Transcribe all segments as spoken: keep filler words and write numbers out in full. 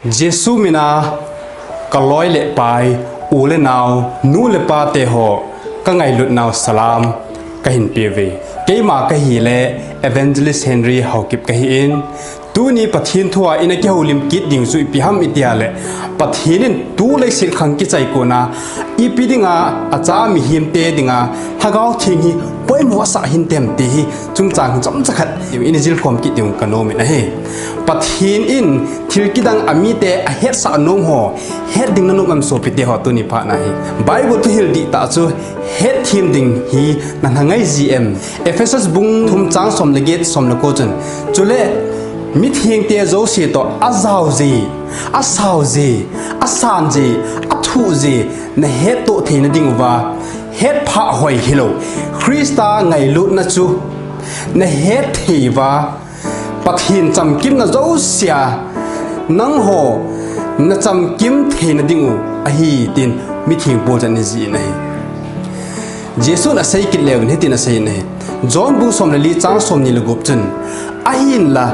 Jesu mina ka loi le pai, u le nau, nu le pa te ho, ka ngailut nau salam ka hin pe ve. Keima ka hi le Evangelist Henry Haokip ka hi in, tuni Pathian thu a ina kihoulim kit ding chu ipi ham i tia le, Pathian in tu leiset khang kichai kona ipi dinga a cha mihem te dinga Lhagao Theng hi poimo sa hin tem ti hi chungchang chomcha khat ina zilkhom kit ding ka nom in ahi. Pathian in thil kidang a mite a hetsah nom ho, het ding na nom em sopi te ho tuni phat na hi. Bible thuhil dihtah chu hetthem ding hi na na ngai ji em? Ephesus bung thum chang som le get, som le ko chun, chule mitheng te jouse toh a jao ji, a sao ji, a san ji, a thuh ji na hettoh theina ding uva, hetphah hoi hilou Christa ngailutna chu na het thei uva, Pathen chamkimna jousea nangho na chamkim theina ding u ahi, tin mitheng Paul chan ni ji in ahi. Jesun asei kit leu in hitin asei in ahi. John bung som le li chang som ni le gup chun, ahinla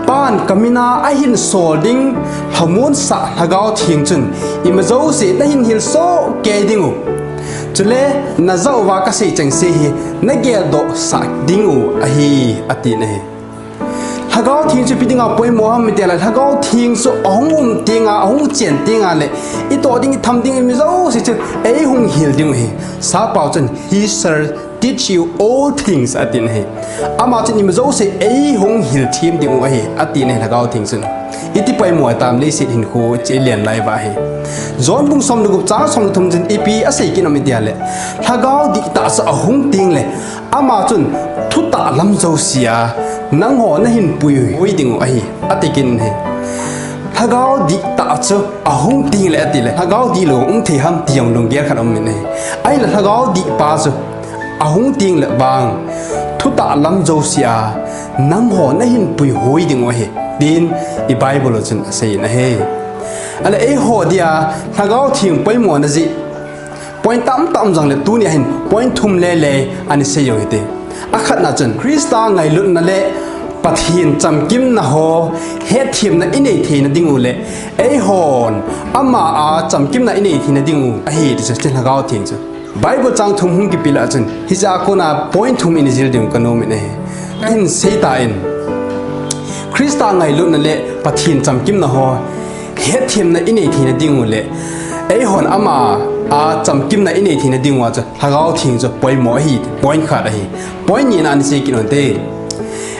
Pan ka mina ahin sol ding lhamon sah Lhagao Theng chun ima jouse na hin hil soh kei ding u. Chule na ja uva ka sei chengse hi na geldoh sah ding u ahi, ati in ahi. Lhagao Theng chu ipi dinga poimo ham i tia le, Lhagao Theng chu ahung um tenga, ahung chen tenga le, i toh ding, i tham ding, i mi jouse chu ei hung hil ding u ahi. Sappao chun, "He shall teach you all things," ati in ahi. Ama chun i mi jouse ei hung hil them ding u ahi, ati in ahi Lhagao Theng chun. Iti poimo tam leiset hinkho chu i len lai uva hi. John bung som le gup chang som le thum chun ipi asei kit em i tia le, Lhagao dihtah chu ahung teng le, ama chun thutah lam jousea nangho na hin puihoi ding u ahi, ati kit in ahi. Lhagao dihtah chu ahung teng le ati le, Lhagao dihlou um thei ham ti jong lunggel khat um in ahi. Ahinla Lhagao dihpa chu ahung teng le vang thutah lam jousea nangho na hin puihoi ding u ahi, tin i Bible chun asei in ahi. Ahile eiho dia Lhagao Theng poimona jeh point tamtah um jongle tunia hin point thum lele ana sei u hite. Akhatna chun Christa ngailutna le Pathen chamkimna ho hetthemna i nei theina ding u le, eihon ama a chamkimna i nei theina ding u ahi ti chu Lhagao Theng chu. Bible chang thum hung kipe lah chun, hiche a kona point thum in i jil ding ka nom in ahi. Kahin sei tan, Christa ngailutna le Pathen chamkimna ho hetthemna i nei theina ding u le, eihon ama a chamkimna i nei theina ding u a chu Lhagao Theng chu poimo ahi, point khat ahi. Point nina ana sei kit u hite.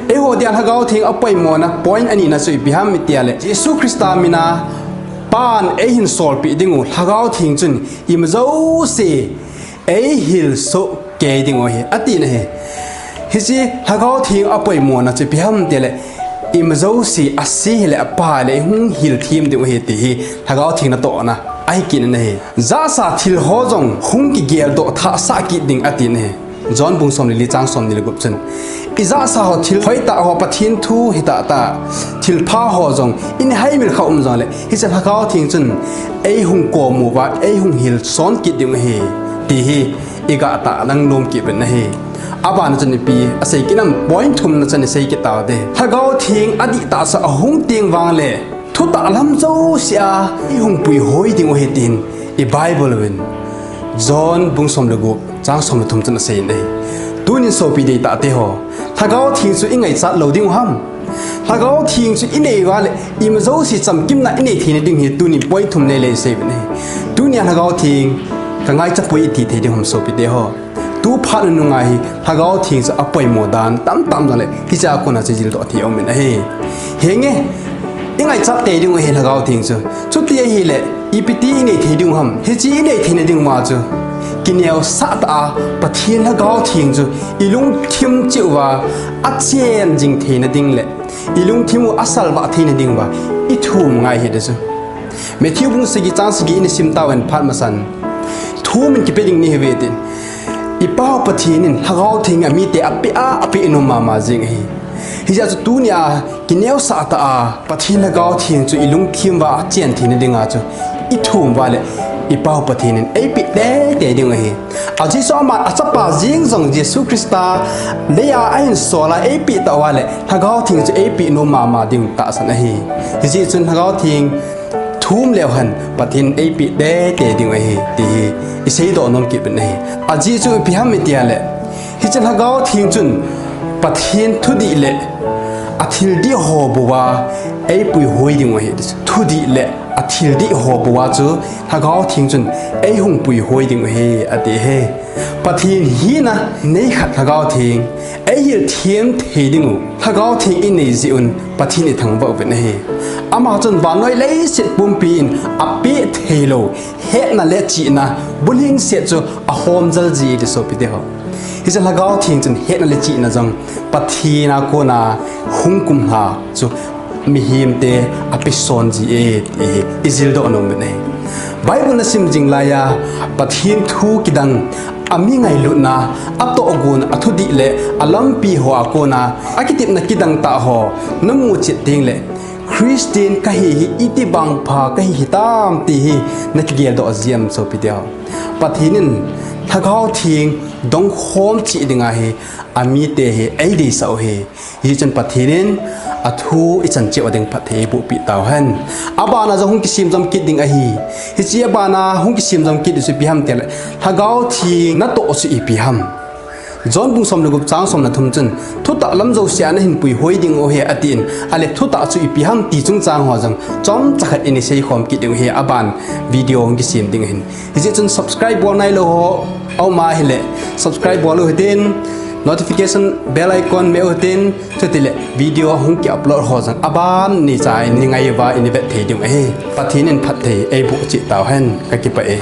Eiho dia Lhagao Theng apoimona point anina chu ipi ham i tia le, Jesu Christa mina Pan eihin solpeh ding u Lhagao Theng chun ima jouse ei hil soh kei ding u ahi, ati in ahi. Hiche Lhagao Theng apoimona chu ipi ham i tia le, ima jouse ase hile apa le ei hung hil them ding u ahi ti hi Lhagao Theng natohna ahi kit in ahi. Jahsa thil ho jong hung kigeldoh thah sah kit ding ati in ahi. John bung som le li chang som ni le gup chun, i jahsa ho thil hoitah ho, Pathen thu hitahtah thilpha ho jong i nei haimil kha um jongle, hiche Lhagao Theng chun ei hung kom uva, ei hung hil son kit ding u ahi, ti hi i gah tah lang nom kit uvin ahi. Abana chun ipi asei kit em, point thumna chun i sei kit tau hite. Lhagao Theng adihtah chu ahung teng vang le, thutah lam jousea ei hung puihoi ding u ahi tin i Bible in John bung som le gup chang som le thum chun asei in ahi. Tunin sopi deitah te ho, Lhagao Theng chu i ngaichat lou ding u ham? Lhagao Theng chu i nei uva le, ima jouse chamkimna i nei theina ding hi tunin point thum lele i sei uvin ahi. Tunia Lhagao Theng ka ngaicha poi i ti thei ding u ham sopi te ho? Tu phat nunung a hi Lhagao Theng chu apoimo dan tamtah um jongle, hiche a kona chu i jildoh thei um in ahi. Henge, i ngaichat tei ding u ahi Lhagao Theng chu. Chuti ahile, ipi ti i nei thei ding u ham? Hiche i nei theina ding uva chu, kineosah tah a Pathen Lhagao Theng chu i lungthim cheh uva achen jing theina ding le, i lungthim u asalvah theina ding uva i thum ngai hite chu. Matthew bung sagi chang sagi in i sim tauvin phat masan, thum in kipe ding nahi uve tin, i Pau Pathen in Lhagao Theng amite apeh a, apeh nom mama jing ahi. Hijeh a chu tunia kineosah tah a Pathen Lhagao Theng chu i lungthim uva achen theina dinga chu i thum uva le, i Pau Pathen in eipeh teitei ding u ahi. Ajeh chu aman achapa jeng jong Jesu Christa leiya ahin sol a eipeh tah uva le, Lhagao Theng chu eipeh nom mama ding tahsan ahi. Hijeh chun Lhagao Theng thum leu hen Pathen eipeh teitei ding ahi, ti hi isei doh nom kit uvin ahi. Ajeh chu ipi ham itia le, hiche Lhagao Theng chun Pathen thudih le athil dih ho bou a eipui hoi ding ahi. Thudih le athil dih ho bou a chu Lhagao Theng chun eihung pui hoi ding ahi, ati ahi. Pathen hina nei khat Lhagao Theng, eihil them thei ding u Lhagao Theng inei jeh un Pathen ithangvah uvin ahi. Ama chun vannoi leiset pumpi in apeh thei lou hetna le chihna bulhingset chu ahom jal ji ti sopite ho. Hiche Lhagao Theng chun hetna le chihna jong Pathen a kona hung kumlha chu mihemte apeson ji e, ti hi ijil doh nom uvin ahi. Bible nasim jing laiya, Pathen thu kidang, ami ngailutna, atohgon, athudih le alampi ho a kona akitepna kidang tah ho namu chet teng le, Christian kahi hi itibang pha kahi hitam ti hi nakigel doh jiem sopite ho. Pathen in Lhagao Theng dongkhom cheh dinga hi amite hi eideisah u ahi. Hichun Pathen in athu ichan cheh u ding phatthei eiboh peh tau hen. Abana jong hung kisem jom kit ding ahi. Hiche abana hung kisem jom kit ding chu ipi ham itia le, Lhagao Theng natoh chu ipi ham. John bung som le gup chang som le thum chun, thutah lam jouse a nahin pui hoi ding u ahi, atin, ale thutah chu ipi ham ti chungchang ho jong chomcha khat ini seikhom kit ding u ahi, aban video hung kisem ding ahin. Hijeh chun subscribe bol nailou ho aum a ahile, subscribe bol u hitin, notification bell icon meh u hitin, chutile video hung ki upload ho jong aban ni chai ni ngai uva ini vet thei ding u ahi. Pathen in phatthei eiboh cheh tau hen, kakipah e.